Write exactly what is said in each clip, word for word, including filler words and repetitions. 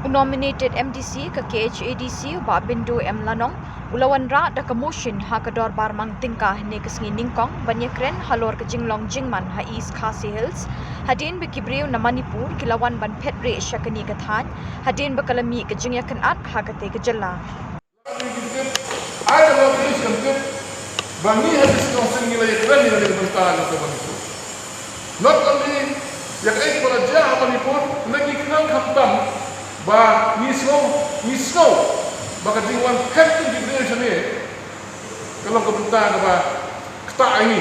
U nominated M D C ka K H A D C, u Bah Bindo M Lanong, u la wanrah da ka motion ha ka dorbar mang tyngka hynne ka sngi nyngkong ban ïakren halor ka jinglong jingman ha East Khasi Hills, hadien ba ki briew na Manipur ki la wan ban phet rieh sha kane ka thaiñ, hadien ba ka la mih ka jingïakynad ha katei ka jylla. Ai da lok is kan tip ba ngi ha this council ngi la ïakren ïa ka bynta jong ka Manipur. Not only ïa kaei kaba la jia ha Manipur, ngi khnang khamtam ba ngi sngew, ngi sngew ba ka jingwan phet jong ki briew shane ka long ka bynta kaba ktah ïa ngi.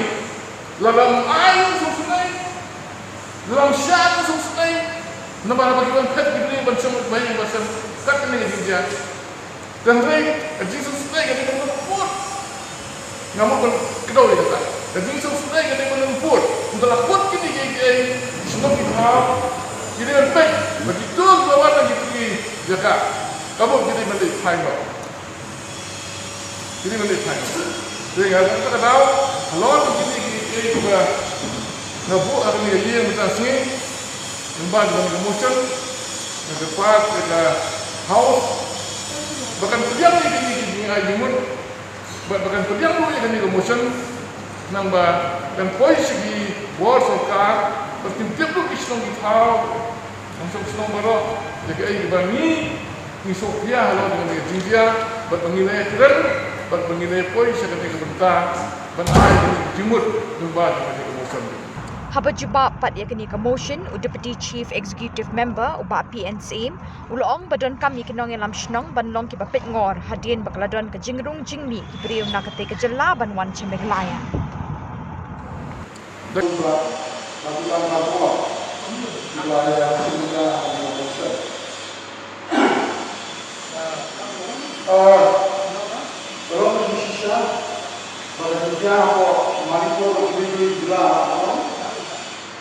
Lada ym ai sngewsynei, lada ym shah sngewsynei, namar ba ki wan phet ki briew ban shong ba ïa ba sem kat kane ka jingjia. Hynrei ka jingsngewsynei ka dei ban put. Nga mut ban kdew ïa kata. Ka jingsngewsynei ka dei ban put. Ynda la put kine kiei kiei, ki shnong ki thaw ki dei ban peit ba kito kiba wan na kito ki jaka, ka mut ki dei ban leit phai noh. Ki dei ban leit phai noh. Te nga kata ka daw halor kine kiei kiei kiba nga buh ha kane ka ïing mynta ka sngi, namar ba ka motion na ka part ka House ba kan pdiang ïa kine ki jingai jingmut bad ba kan pdiang ruh ïa kane ka motion, namar ba kan poi sha ki bor sorkar ba kin tip ruh ki shnong ki thaw, ki shnong baroh ïa kaei kaba ngi ngi sngewkhia halor kane ka jingjia bad ba ngi la ïakren bad ba ngi la poi sha kane ka bynta ban ai kane ka jingmut namar ba kane ka motion. Haba jubab pat ïa kane ka motion, u Deputy Chief Executive Member u Bah P N Syiem u la ong ba donkam ïa ki nongïalam shnong ban long kiba peitngor hadien ba ka la don ka jingrung jingmih ki briew na katei ka jylla ban wan sha Meghalaya.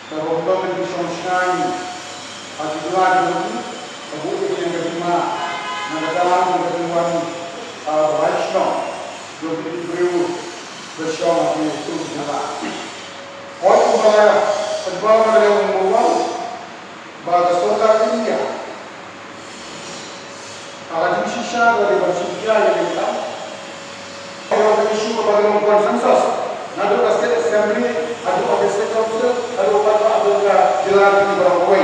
Ka bym don ka jingshongshngaiñ ha ki jylla jong ngi, ka buh ïa ka jingma na ka daw jong ka jingwan, ah, rai shnong jong ki briew ba shong ha ki tu ki jylla. Hooid, kumba la, kumba la ong mynta ba ka sorkar India ha ka jingshisha ka dei ban shisha ïa kane ka kam. Ka long ka issue kaba long consensus naduh ka State Assembly haduh ka District Council haduh pat ka jylla kine baroh kawei.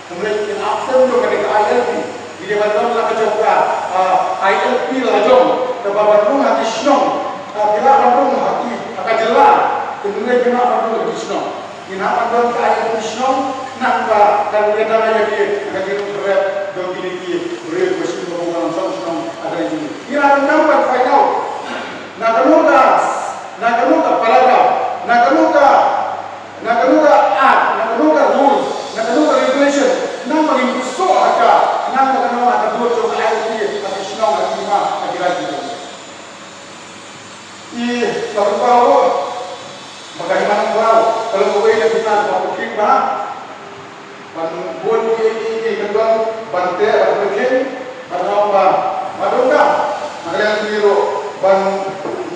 Hynrei in absence jong kane ka I L P, ki dei ban don la ka jong ka, ah, I L P la ka jong kaba ban rung ha ki shnong, ah, ki lah ban rung ha ki, ha ka jylla, hynrei ki lah ban rung ha ki shnong. Ngin hap ban don ka I L P shnong, khnang ba kan ïada ïa ki, ka jingrep jong kine ki briew ba shim ba bun shnong shnong ha ka ri jong ngi. Ngi la donkam ban find out na kano ka, na kano ka paragraph, na kano ka, na kano ka act, na kano ka rules, na kano ka regulation, khnang ba ngin pynshong ha ka, khnang ba kan long ha ka dur jong ka I L P ha ki shnong, ha ki hima, ha ki raid jong ngi. I la pynpaw ruh ba ka Hima Nongkhlaw ka long kawei na ki hima kaba pyrkhing bha. Ban bun ïa ki, ki kyndon ban teh ban pyrkhing, ban ong ba, ba dang ka, na ka liang jong ngi ruh ban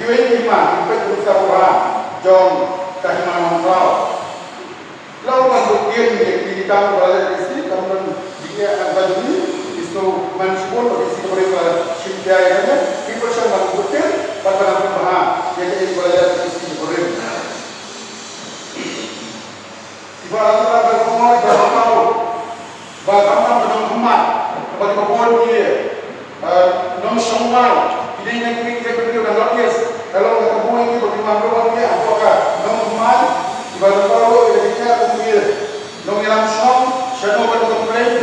ïohi ïa ki hima, ki peit ki nuksa bha jong ka Hima Nongkhlaw. Lada ban bud kiew ïa kine ki kam ba la leh da ki C, kam don jingeh na ka jong ngi, ki sngewman shibun ba ki C ka briew ba la shim khia ïa kane, ki pyrshang ban bud kiew bad ban pynbha ïa kaei ba la leh da ki C ka briew. Kiba la, la, la, la, la, la, la, la, Ba ka kam ka nongkhmat, ba ki bun ki, eh, nongshong wai, ki dei na ki, ki, ki, ki, ka notice, ka long ka bun ki, ba ki mam ruh ki, hapoh ka nongkhmat, kiba la, la, la, ki, ki, ki, nongïalam shnong, shano ban complain,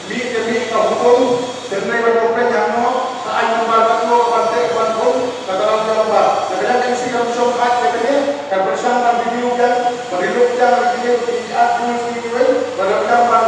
mih te mih ka hukum, te mih ban complain hangno, ka aiñ number katno, ban teh, ban phone, kata la, la, la, na ka liang M C kam shong khat, te kane, ka pyrshang ban review kan, ban review kan, review, ki, ki, ki, ki, ki, ban review kan, ban